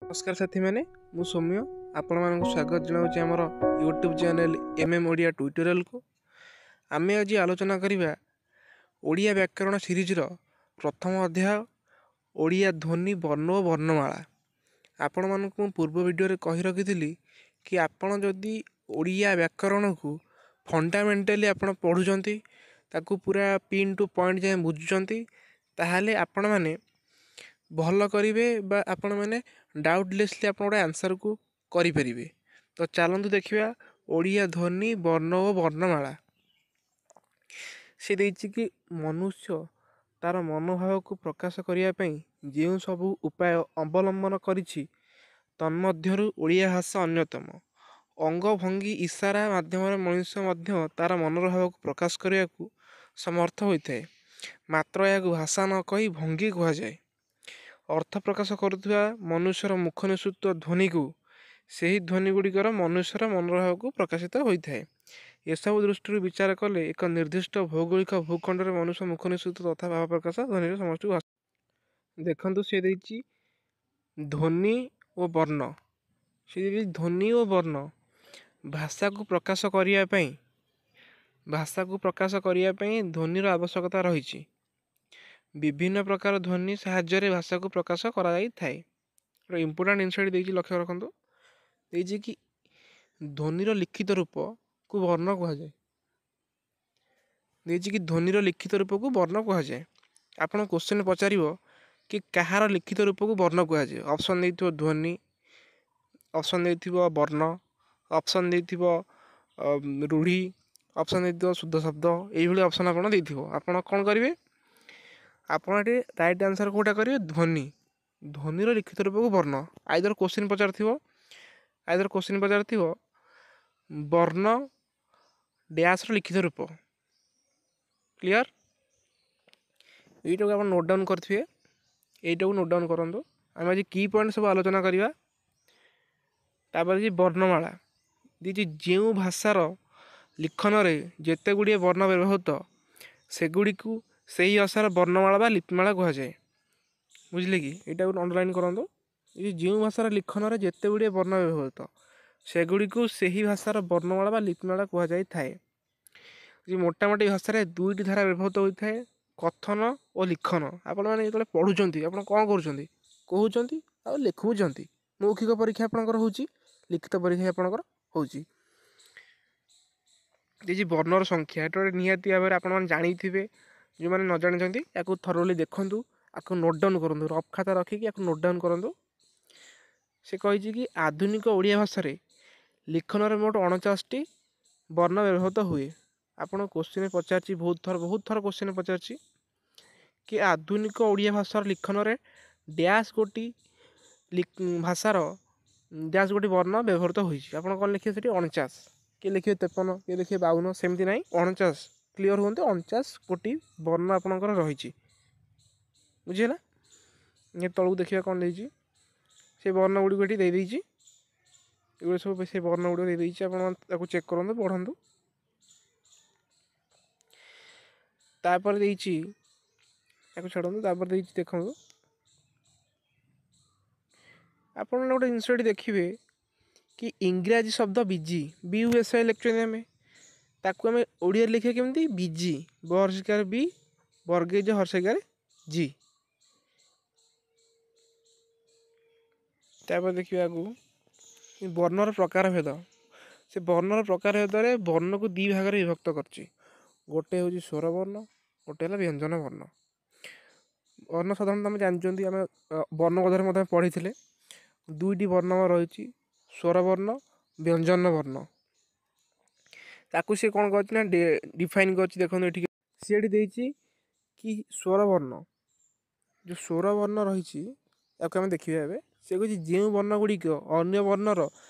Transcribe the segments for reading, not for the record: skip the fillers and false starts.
ନମସ୍କାର ସାଥୀମାନେ, ମୁଁ ସୌମ୍ୟ ଆପଣମାନଙ୍କୁ ସ୍ୱାଗତ ଜଣାଉଛି ଆମର YouTube channel M M Odia ଟ୍ୟୁଟୋରିଆଲ୍କୁ। ଆମେ ଆଜି ଆଲୋଚନା କରିବା ଓଡ଼ିଆ ବ୍ୟାକରଣ ସିରିଜ୍ର ପ୍ରଥମ ଅଧ୍ୟାୟ, ଓଡ଼ିଆ ଧ୍ୱନି, ବର୍ଣ୍ଣ ଓ ବର୍ଣ୍ଣମାଳା। ଆପଣମାନଙ୍କୁ ମୁଁ ପୂର୍ବ ଭିଡ଼ିଓରେ କହି ରଖିଥିଲି କି ଆପଣ ଯଦି ଓଡ଼ିଆ ବ୍ୟାକରଣକୁ ଫଣ୍ଡାମେଣ୍ଟାଲି ଆପଣ ପଢ଼ୁଛନ୍ତି, ତାକୁ ପୁରା ପିନ୍ ଟୁ ପଏଣ୍ଟ ଯାଏଁ ବୁଝୁଛନ୍ତି, ତାହେଲେ ଆପଣମାନେ ଭଲ କରିବେ ବା ଆପଣମାନେ ଡାଉଟଲେସଲି ଆପଣ ଗୋଟେ ଆନ୍ସର୍କୁ କରିପାରିବେ। ତ ଚାଲନ୍ତୁ ଦେଖିବା ଓଡ଼ିଆ ଧ୍ୱନି, ବର୍ଣ୍ଣ ଓ ବର୍ଣ୍ଣମାଳା। ସେ ଦେଇଛି କି ମନୁଷ୍ୟ ତାର ମନୋଭାବକୁ ପ୍ରକାଶ କରିବା ପାଇଁ ଯେଉଁ ସବୁ ଉପାୟ ଅବଲମ୍ବନ କରିଛି, ତନ୍ମଧ୍ୟରୁ ଓଡ଼ିଆ ଭାଷା ଅନ୍ୟତମ। ଅଙ୍ଗଭଙ୍ଗୀ, ଇସାରା ମାଧ୍ୟମରେ ମଣିଷ ମଧ୍ୟ ତାର ମନର ଭାବକୁ ପ୍ରକାଶ କରିବାକୁ ସମର୍ଥ ହୋଇଥାଏ। ମାତ୍ର ଏହାକୁ ଭାଷା ନ କହି ଭଙ୍ଗୀ କୁହାଯାଏ। ଅର୍ଥ ପ୍ରକାଶ କରୁଥିବା ମନୁଷ୍ୟର ମୁଖ ନିଃସୃତ ଧ୍ୱନିକୁ, ସେହି ଧ୍ୱନି ଗୁଡ଼ିକର ମନୁଷ୍ୟର ମନର ଭାବକୁ ପ୍ରକାଶିତ ହୋଇଥାଏ। ଏସବୁ ଦୃଷ୍ଟିରୁ ବିଚାର କଲେ ଏକ ନିର୍ଦ୍ଦିଷ୍ଟ ଭୌଗୋଳିକ ଭୂଖଣ୍ଡରେ ମନୁଷ୍ୟ ମୁଖ ନିଃସୃତ ତଥା ଭାବ ପ୍ରକାଶ ଧ୍ୱନିର ସମଷ୍ଟିକୁ। ଦେଖନ୍ତୁ, ସେ ଦେଇଛି ଧ୍ୱନି ଓ ବର୍ଣ୍ଣ। ସେ ଦେଇଛି ଧ୍ୱନି ଓ ବର୍ଣ୍ଣ ଭାଷାକୁ ପ୍ରକାଶ କରିବା ପାଇଁ, ଭାଷାକୁ ପ୍ରକାଶ କରିବା ପାଇଁ ଧ୍ୱନିର ଆବଶ୍ୟକତା ରହିଛି। ବିଭିନ୍ନ ପ୍ରକାର ଧ୍ୱନି ସାହାଯ୍ୟରେ ଭାଷାକୁ ପ୍ରକାଶ କରାଯାଇଥାଏ। ଗୋଟେ ଇମ୍ପୋର୍ଟାଣ୍ଟ ଜିନିଷ ଏଠି ଦେଇଛି, ଲକ୍ଷ୍ୟ ରଖନ୍ତୁ। ଦେଇଛି କି ଧ୍ୱନିର ଲିଖିତ ରୂପକୁ ବର୍ଣ୍ଣ କୁହାଯାଏ। ଦେଇଛି କି ଧ୍ୱନିର ଲିଖିତ ରୂପକୁ ବର୍ଣ୍ଣ କୁହାଯାଏ। ଆପଣ କୋଶ୍ଚିନ୍ ପଚାରିବ କି କାହାର ଲିଖିତ ରୂପକୁ ବର୍ଣ୍ଣ କୁହାଯାଏ? ଅପସନ୍ ଦେଇଥିବ ଧ୍ୱନି, ଅପସନ୍ ଦେଇଥିବ ବର୍ଣ୍ଣ, ଅପସନ୍ ଦେଇଥିବ ରୂଢ଼ି, ଅପସନ୍ ଦେଇଥିବ ଶୁଦ୍ଧ ଶବ୍ଦ। ଏଇଭଳି ଅପସନ୍ ଆପଣ ଦେଇଥିବ। ଆପଣ କ'ଣ କରିବେ? ଆପଣ ଏଠି ରାଇଟ୍ ଆନ୍ସର୍ କେଉଁଟା କରିବେ? ଧ୍ୱନି, ଧ୍ୱନିର ଲିଖିତ ରୂପକୁ ବର୍ଣ୍ଣ। ଆଇଦର କୋଶ୍ଚିନ୍ ପଚାରିଥିବ, ଆଇଦର କୋଶ୍ଚିନ୍ ପଚାରିଥିବ ବର୍ଣ୍ଣ ଡ୍ୟାସ୍ର ଲିଖିତ ରୂପ। କ୍ଲିଅର୍? ଏଇଟାକୁ ଆପଣ ନୋଟ୍ ଡାଉନ୍ କରିଥିବେ। ଏଇଟାକୁ ନୋଟ୍ ଡାଉନ୍ କରନ୍ତୁ। ଆମେ ଆଜି କି ପଏଣ୍ଟ ସବୁ ଆଲୋଚନା କରିବା। ତାପରେ ଦେଇଛି ବର୍ଣ୍ଣମାଳା। ଦେଇଛି ଯେଉଁ ଭାଷାର ଲିଖନରେ ଯେତେ ଗୁଡ଼ିଏ ବର୍ଣ୍ଣ ବ୍ୟବହୃତ, ସେଗୁଡ଼ିକୁ ସେହି ଭାଷାର ବର୍ଣ୍ଣମାଳା ବା ଲିପିମାଳା କୁହାଯାଏ। ବୁଝିଲେ କି? ଏଇଟାକୁ ଅଣ୍ଡରଲାଇନ୍ କରନ୍ତୁ। ଏ ଯେଉଁ ଭାଷାର ଲିଖନରେ ଯେତେ ଗୁଡ଼ିଏ ବର୍ଣ୍ଣ ବ୍ୟବହୃତ, ସେଗୁଡ଼ିକୁ ସେହି ଭାଷାର ବର୍ଣ୍ଣମାଳା ବା ଲିପିମାଳା କୁହାଯାଇଥାଏ। ଯେ ମୋଟାମୋଟି ଭାଷାରେ ଦୁଇଟି ଧାରା ବ୍ୟବହୃତ ହୋଇଥାଏ, କଥନ ଓ ଲିଖନ। ଆପଣମାନେ ଯେତେବେଳେ ପଢ଼ୁଛନ୍ତି, ଆପଣ କ'ଣ କରୁଛନ୍ତି? କହୁଛନ୍ତି ଆଉ ଲେଖୁଛନ୍ତି। ମୌଖିକ ପରୀକ୍ଷା ଆପଣଙ୍କର ହେଉଛି, ଲିଖିତ ପରୀକ୍ଷା ଆପଣଙ୍କର ହେଉଛି। ଦେଇଛି ବର୍ଣ୍ଣର ସଂଖ୍ୟା। ଏଟା ଗୋଟେ ନିହାତି ଭାବରେ ଆପଣମାନେ ଜାଣିଥିବେ। ଯେଉଁମାନେ ନ ଜାଣିଛନ୍ତି, ୟାକୁ ଥରୋଲି ଦେଖନ୍ତୁ, ଆକୁ ନୋଟ୍ ଡାଉନ୍ କରନ୍ତୁ। ରଫ୍ ଖାତା ରଖିକି ୟାକୁ ନୋଟ୍ ଡାଉନ୍ କରନ୍ତୁ। ସେ କହିଛି କି ଆଧୁନିକ ଓଡ଼ିଆ ଭାଷାରେ ଲିଖନରେ ମୋଟ 49ଟି ବର୍ଣ୍ଣ ବ୍ୟବହୃତ ହୁଏ। ଆପଣ କୋଶ୍ଚିନ୍ ପଚାରିଛି ବହୁତ ଥର, ବହୁତ ଥର କୋଶ୍ଚିନ୍ ପଚାରିଛି କି ଆଧୁନିକ ଓଡ଼ିଆ ଭାଷାର ଲିଖନରେ ଡ୍ୟାସ୍ ଗୋଟି ଭାଷାର ଡ୍ୟାସ୍ ଗୋଟି ବର୍ଣ୍ଣ ବ୍ୟବହୃତ ହୋଇଛି। ଆପଣ କ'ଣ ଲେଖିବେ ସେଠି? 49। କିଏ ଲେଖିବେ 53, କିଏ ଲେଖିବେ 52, ସେମିତି ନାହିଁ, 49। କ୍ଲିଅର୍ ହୁଅନ୍ତୁ, 49 ଗୋଟି ବର୍ଣ୍ଣ ଆପଣଙ୍କର ରହିଛି। ବୁଝିହେଲା? ଏ ତଳକୁ ଦେଖିବା କ'ଣ ଦେଇଛି। ସେ ବର୍ଣ୍ଣ ଗୁଡ଼ିକୁ ଏଠି ଦେଇଦେଇଛି। ଏଗୁଡ଼ା ସବୁ ସେ ବର୍ଣ୍ଣ ଗୁଡ଼ିକ ଦେଇଦେଇଛି। ଆପଣ ତାକୁ ଚେକ୍ କରନ୍ତୁ, ପଢ଼ନ୍ତୁ। ତାପରେ ଦେଇଛି, ତାକୁ ଛାଡ଼ନ୍ତୁ। ତାପରେ ଦେଇଛି, ଦେଖନ୍ତୁ, ଆପଣ ଗୋଟେ ଜିନିଷ ଏଠି ଦେଖିବେ କି ଇଂରାଜୀ ଶବ୍ଦ busy, B U S I ଲେଖୁଛନ୍ତି ଆମେ, ତାକୁ ଆମେ ଓଡ଼ିଆରେ ଲେଖିବା କେମିତି? ବିଜି, ବ ହର୍ଷିକାର ବି, ବର୍ଗେଜ ହର୍ଷିକାର ଜି। ତାପରେ ଦେଖିବା ଆଗକୁ ବର୍ଣ୍ଣର ପ୍ରକାର ଭେଦ। ସେ ବର୍ଣ୍ଣର ପ୍ରକାର ଭେଦରେ ବର୍ଣ୍ଣକୁ ଦୁଇ ଭାଗରେ ବିଭକ୍ତ କରିଛି। ଗୋଟେ ହେଉଛି ସ୍ୱରବର୍ଣ୍ଣ, ଗୋଟେ ହେଲା ବ୍ୟଞ୍ଜନ ବର୍ଣ୍ଣ। ବର୍ଣ୍ଣ ସାଧାରଣତଃ ଆମେ ଜାଣିଛନ୍ତି, ଆମେ ବର୍ଣ୍ଣବୋଧରେ ମଧ୍ୟ ପଢ଼ିଥିଲେ, ଦୁଇଟି ବର୍ଣ୍ଣ ରହିଛି, ସ୍ୱରବର୍ଣ୍ଣ, ବ୍ୟଞ୍ଜନ ବର୍ଣ୍ଣ। ତାକୁ ସେ କ'ଣ କରିଛି ନା ଡିଫାଇନ୍ କରିଛି। ଦେଖନ୍ତୁ ଏଠି ସିଏ ଏଠି ଦେଇଛି କି ସ୍ୱରବର୍ଣ୍ଣ, ଯେଉଁ ସ୍ୱରବର୍ଣ୍ଣ ରହିଛି ତାକୁ ଆମେ ଦେଖିବା ଏବେ। ସେ କହୁଛି ଯେଉଁ ବର୍ଣ୍ଣ ଗୁଡ଼ିକ ଅନ୍ୟ ବର୍ଣ୍ଣର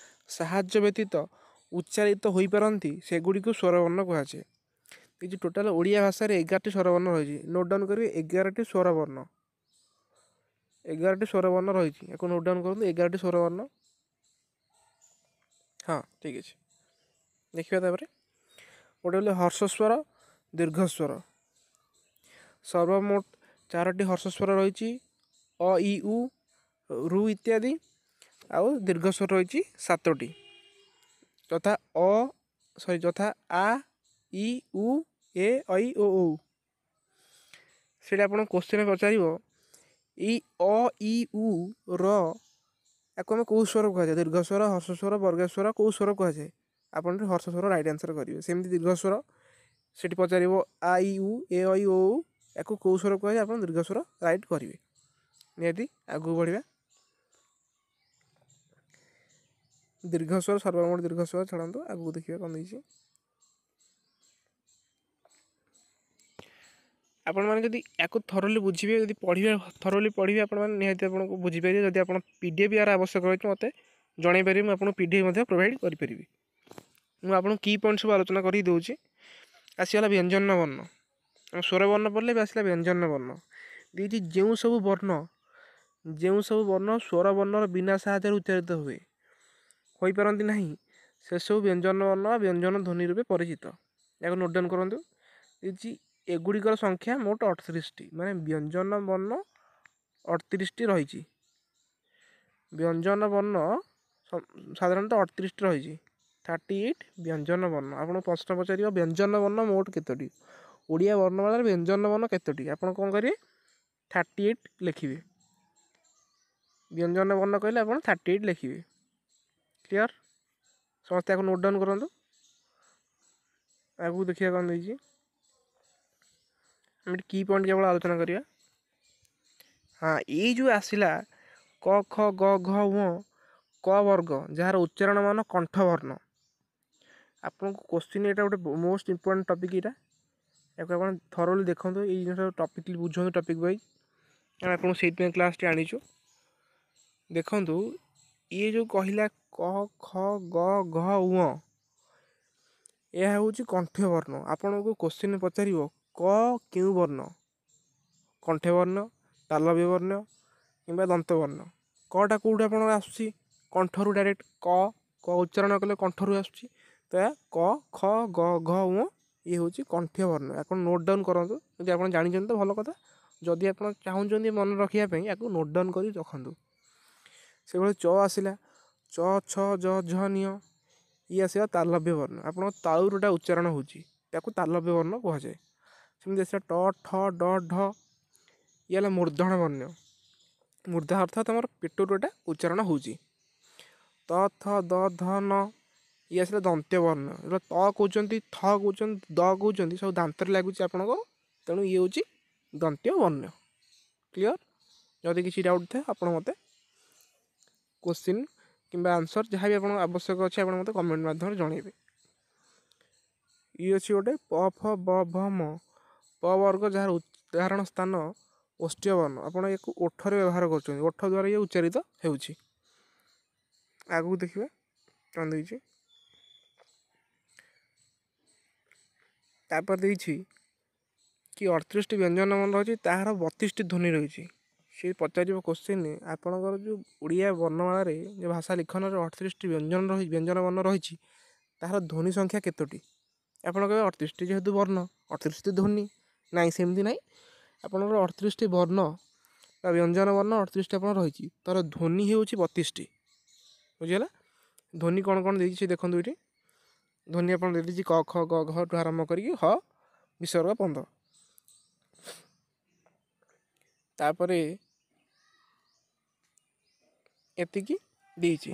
ସାହାଯ୍ୟ ବ୍ୟତୀତ ଉଚ୍ଚାରିତ ହୋଇପାରନ୍ତି, ସେଗୁଡ଼ିକୁ ସ୍ୱରବର୍ଣ୍ଣ କୁହାଯାଏ। ଦେଇଛି ଟୋଟାଲ୍ ଓଡ଼ିଆ ଭାଷାରେ 11ଟି ସ୍ୱରବର୍ଣ୍ଣ ରହିଛି। ନୋଟ୍ ଡାଉନ୍ କରିବେ, 11ଟି ସ୍ୱରବର୍ଣ୍ଣ, 11ଟି ସ୍ୱରବର୍ଣ୍ଣ ରହିଛି। ୟାକୁ ନୋଟ୍ ଡାଉନ୍ କରନ୍ତୁ, 11ଟି ସ୍ୱରବର୍ଣ୍ଣ। ହଁ, ଠିକ୍ ଅଛି, ଦେଖିବା। ତାପରେ ଗୋଟେ ହେଲେ ହର୍ଷସ୍ୱର, ଦୀର୍ଘ ସ୍ୱର। ସର୍ବମୋଟ 4ଟି ହର୍ଷସ୍ୱର ରହିଛି, ଅ, ଇ, ଉ, ରୁ ଇତ୍ୟାଦି। ଆଉ ଦୀର୍ଘ ସ୍ୱର ରହିଛି 7ଟି, ଯଥା ଅ ସରି ଯଥା ଆ, ଇ, ଉ, ଏ, ଐ ଓ ଔ। ସେଇଟା ଆପଣ କୋଶ୍ଚିନ୍ ପଚାରିବ, ଏଇ ଅ, ଇ, ଉ, ର ୟାକୁ ଆମେ କେଉଁ ସ୍ୱର କୁହାଯାଏ? ଦୀର୍ଘ ସ୍ୱର, ହ୍ରସ୍ୱ ସ୍ୱର, ବର୍ଗ ସ୍ୱର, କେଉଁ ସ୍ୱର କୁହାଯାଏ? ଆପଣ ଏଠି ହ୍ରସ୍ୱ ସ୍ୱର ରାଇଟ୍ ଆନ୍ସର୍ କରିବେ। ସେମିତି ଦୀର୍ଘ ସ୍ୱର ସେଠି ପଚାରିବ ଆ, ଇ, ଉ, ଏ, ଐ, ଓ, ଔ, ୟାକୁ କେଉଁ ସ୍ୱର କୁହାଯାଏ? ଆପଣ ଦୀର୍ଘ ସ୍ୱର ରାଇଟ୍ କରିବେ। ନିହାତି ଆଗକୁ ବଢ଼ିବା। ଦୀର୍ଘ ସ୍ୱର, ସର୍ବମୋଟ ଦୀର୍ଘ ସ୍ୱର ଛାଡ଼ନ୍ତୁ, ଆଗକୁ ଦେଖିବା କ'ଣ ଦେଇଛି। ଆପଣମାନେ ଯଦି ୟାକୁ ଥରୋଲି ବୁଝିବେ, ଯଦି ପଢ଼ିବେ, ଥରୋଲି ପଢ଼ିବେ, ଆପଣମାନେ ନିହାତି ଆପଣଙ୍କୁ ବୁଝିପାରିବେ। ଯଦି ଆପଣ ପି ଡି ଏଫ୍ ୟାର ଆବଶ୍ୟକ ରହିଛି ମୋତେ ଜଣାଇ ପାରିବେ, ମୁଁ ଆପଣଙ୍କୁ ପି ଡି ଏଫ୍ ମଧ୍ୟ ପ୍ରୋଭାଇଡ଼ କରିପାରିବି। ମୁଁ ଆପଣଙ୍କୁ କି ପଏଣ୍ଟ ସବୁ ଆଲୋଚନା କରିକି ଦେଉଛି। ଆସିଗଲା ବ୍ୟଞ୍ଜନ ବର୍ଣ୍ଣ। ଆମ ସ୍ୱର ବର୍ଣ୍ଣ ପଡ଼ିଲେ ଏବେ ଆସିଲା ବ୍ୟଞ୍ଜନ ବର୍ଣ୍ଣ। ଦେଇଛି ଯେଉଁ ସବୁ ବର୍ଣ୍ଣ, ଯେଉଁ ସବୁ ବର୍ଣ୍ଣ ସ୍ୱର ବର୍ଣ୍ଣର ବିନା ସାହାଯ୍ୟରେ ଉଚ୍ଚାରିତ ହୁଏ ହୋଇପାରନ୍ତି ନାହିଁ, ସେସବୁ ବ୍ୟଞ୍ଜନ ବର୍ଣ୍ଣ ବା ବ୍ୟଞ୍ଜନ ଧ୍ୱନି ରୂପେ ପରିଚିତ। ଏହାକୁ ନୋଟ୍ ଡାଉନ୍ କରନ୍ତୁ। ଦେଇଛି ଏଗୁଡ଼ିକର ସଂଖ୍ୟା ମୋଟ 38ଟି, ମାନେ ବ୍ୟଞ୍ଜନ ବର୍ଣ୍ଣ 38ଟି ରହିଛି। ବ୍ୟଞ୍ଜନ ବର୍ଣ୍ଣ ସାଧାରଣତଃ 38ଟି ରହିଛି, 38 ବ୍ୟଞ୍ଜନ ବର୍ଣ୍ଣ। ଆପଣଙ୍କୁ ପ୍ରଶ୍ନ ପଚାରିବ ବ୍ୟଞ୍ଜନ ବର୍ଣ୍ଣ ମୋଟ କେତୋଟି, ଓଡ଼ିଆ ବର୍ଣ୍ଣମାଳାରେ ବ୍ୟଞ୍ଜନ ବର୍ଣ୍ଣ କେତୋଟି? ଆପଣ କ'ଣ କରିବେ? 38 ଲେଖିବେ। ବ୍ୟଞ୍ଜନ ବର୍ଣ୍ଣ କହିଲେ ଆପଣ 38 ଲେଖିବେ। କ୍ଲିଅର୍? ସମସ୍ତେ ଆକୁ ନୋଟ୍ ଡାଉନ୍ କରନ୍ତୁ। ଆଗକୁ ଦେଖିବା କ'ଣ ଦେଇଛି। ଆମେ ଏଠି କି ପଏଣ୍ଟ କେବଳ ଆଲୋଚନା କରିବା। ହଁ, ଏଇ ଯେଉଁ ଆସିଲା କ, ଖ, ଗ, ଘ, ଉଁ, କ ବର୍ଗ, ଯାହାର ଉଚ୍ଚାରଣ ମାନ କଣ୍ଠବର୍ଣ୍ଣ। ଆପଣଙ୍କୁ କୋଶ୍ଚିନ୍ ଏଇଟା ଗୋଟେ ମୋଷ୍ଟ ଇମ୍ପୋର୍ଟାଣ୍ଟ ଟପିକ୍ ଏଇଟା, ୟାକୁ ଆପଣ ଥରୋଲି ଦେଖନ୍ତୁ, ଏଇ ଜିନିଷ ଟପିକ୍ ବୁଝନ୍ତୁ ଟପିକ୍ ୱାଇଜ୍, ଆମେ ଆପଣଙ୍କୁ ସେଇଥିପାଇଁ କ୍ଲାସ୍ଟି ଆଣିଛୁ। ଦେଖନ୍ତୁ ଇଏ ଯେଉଁ କହିଲା କ, ଖ, ଗ, ଘ, ଉଁ, ଏହା ହେଉଛି କଣ୍ଠବର୍ଣ୍ଣ। ଆପଣଙ୍କୁ କୋଶ୍ଚିନ୍ ପଚାରିବ କ କେଉଁ ବର୍ଣ୍ଣ? କଣ୍ଠବର୍ଣ୍ଣ, ତାଲବ୍ୟ ବର୍ଣ୍ଣ କିମ୍ବା ଦନ୍ତବର୍ଣ୍ଣ। କଟା କେଉଁଠୁ ଆପଣଙ୍କର ଆସୁଛି? କଣ୍ଠରୁ ଡାଇରେକ୍ଟ କ, କ ଉଚ୍ଚାରଣ କଲେ କଣ୍ଠରୁ ଆସୁଛି। ତ ଏହା କ, ଖ, ଗ, ଘ, ଉଁ ଇଏ ହେଉଛି କଣ୍ଠୀୟ ବର୍ଣ୍ଣ। ଆପଣ ନୋଟ୍ ଡାଉନ୍ କରନ୍ତୁ, ଯଦି ଆପଣ ଜାଣିଛନ୍ତି ତ ଭଲ କଥା, ଯଦି ଆପଣ ଚାହୁଁଛନ୍ତି ମନେ ରଖିବା ପାଇଁ ୟାକୁ ନୋଟ୍ ଡାଉନ୍ କରି ରଖନ୍ତୁ। ସେଭଳି ଚ ଆସିଲା, ଚ, ଛ, ଜ, ଝ, ନିଅ, ଇଏ ଆସିଲା ତାଲବ୍ୟ ବର୍ଣ୍ଣ। ଆପଣଙ୍କ ତାଳୁରୁଟା ଉଚ୍ଚାରଣ ହେଉଛି, ତାକୁ ତାଲବ୍ୟ ବର୍ଣ୍ଣ କୁହାଯାଏ। ସେମିତି ଆସିଲା ଟ, ଠ, ଡ, ଢ, ଇଏ ହେଲା ମୂର୍ଦ୍ଧନ ବର୍ଣ୍ଣ। ମୂର୍ଦ୍ଧା ଅର୍ଥାତ୍ ଆମର ପେଟରୁ ଏଟା ଉଚ୍ଚାରଣ ହେଉଛି। ତ, ଥ, ଦ, ଧ, ନ, ଇଏ ଆସିଲା ଦନ୍ତ୍ୟ ବର୍ଣ୍ଣ। ଏଟା ତ କହୁଛନ୍ତି, ଥ କହୁଛନ୍ତି, ଦ କହୁଛନ୍ତି, ସବୁ ଦାନ୍ତରେ ଲାଗୁଛି ଆପଣଙ୍କର, ତେଣୁ ଇଏ ହେଉଛି ଦନ୍ତ୍ୟ ବର୍ଣ୍ଣ। କ୍ଲିଅର୍? ଯଦି କିଛି ଡାଉଟ୍ ଥାଏ ଆପଣ ମୋତେ କୋଶ୍ଚିନ୍ କିମ୍ବା ଆନ୍ସର୍ ଯାହା ବି ଆପଣଙ୍କ ଆବଶ୍ୟକ ଅଛି ଆପଣ ମୋତେ କମେଣ୍ଟ ମାଧ୍ୟମରେ ଜଣାଇବେ। ଇଏ ଅଛି ଗୋଟେ ପ, ଫ, ବ, ଭ, ମ, ପ ବର୍ଗ, ଯାହାର ଉଚ୍ଚାରଣ ସ୍ଥାନ ଓଷ୍ଠ୍ୟ ବର୍ଣ୍ଣ। ଆପଣ ୟାକୁ ଓଠରେ ବ୍ୟବହାର କରୁଛନ୍ତି, ଓଠ ଦ୍ୱାରା ଇଏ ଉଚ୍ଚାରିତ ହେଉଛି। ଆଗକୁ ଦେଖିବା କ'ଣ ଦେଇଛି। ତାପରେ ଦେଇଛି କି 38ଟି ବ୍ୟଞ୍ଜନ ବର୍ଣ୍ଣ ରହିଛି, ତାହାର 32ଟି ଧ୍ୱନି ରହିଛି। ସେ ପଚାରିବ କୋଶ୍ଚିନ୍, ଆପଣଙ୍କର ଯେଉଁ ଓଡ଼ିଆ ବର୍ଣ୍ଣମାଳାରେ ଯେଉଁ ଭାଷା ଲିଖନରେ 38ଟି ବ୍ୟଞ୍ଜନ ରହି, ବ୍ୟଞ୍ଜନ ବର୍ଣ୍ଣ ରହିଛି, ତାହାର ଧ୍ୱନି ସଂଖ୍ୟା କେତୋଟି? ଆପଣ କହିବେ 38ଟି ଯେହେତୁ ବର୍ଣ୍ଣ, 38ଟି ଧ୍ୱନି। ନାଇଁ, ସେମିତି ନାହିଁ। ଆପଣଙ୍କର 38ଟି ବର୍ଣ୍ଣ ବା ବ୍ୟଞ୍ଜନ ବର୍ଣ୍ଣ 38ଟି ଆପଣ ରହିଛି, ତାର ଧ୍ୱନି ହେଉଛି 32ଟି। ବୁଝିଗଲା? ଧ୍ୱନି କ'ଣ କ'ଣ ଦେଇଛି ସେ ଦେଖନ୍ତୁ। ଏଇଠି ଧ୍ୱନି ଆପଣ ଦେଇଦେଇଛି କ, ଖ, ଗ, ଘ ଠୁ ଆରମ୍ଭ କରିକି ହ, ବିସର୍ଗ, ପନ୍ଦ। ତାପରେ ଏତିକି ଦେଇଛି।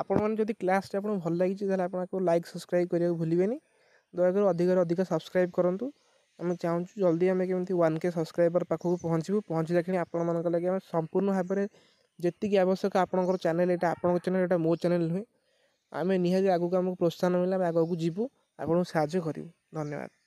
ଆପଣମାନେ ଯଦି କ୍ଲାସ୍ଟି ଆପଣଙ୍କୁ ଭଲ ଲାଗିଛି ତାହେଲେ ଆପଣ ଆକୁ ଲାଇକ୍ ସବସ୍କ୍ରାଇବ୍ କରିବାକୁ ଭୁଲିବେନି। ଦୟାକରି ଅଧିକରୁ ଅଧିକ ସବସ୍କ୍ରାଇବ୍ କରନ୍ତୁ। ଆମେ ଚାହୁଁଛୁ ଜଲ୍ଦି ଆମେ କେମିତି 1K subscriber ପାଖକୁ ପହଞ୍ଚିବୁ। ପହଞ୍ଚିଲା କ୍ଷଣି ଆପଣମାନଙ୍କ ଲାଗି ଆମେ ସମ୍ପୂର୍ଣ୍ଣ ଭାବରେ ଯେତିକି ଆବଶ୍ୟକ, ଆପଣଙ୍କର ଚ୍ୟାନେଲ୍ ଏଇଟା ଆପଣଙ୍କ ଚ୍ୟାନେଲ୍, ଏଇଟା ମୋ ଚ୍ୟାନେଲ୍ ନୁହେଁ। ଆମେ ନିହାତି ଆଗକୁ ଆମକୁ ପ୍ରୋତ୍ସାହନ ମିଳିଲେ ଆମେ ଆଗକୁ ଯିବୁ, ଆପଣଙ୍କୁ ସାହାଯ୍ୟ କରିବୁ। ଧନ୍ୟବାଦ।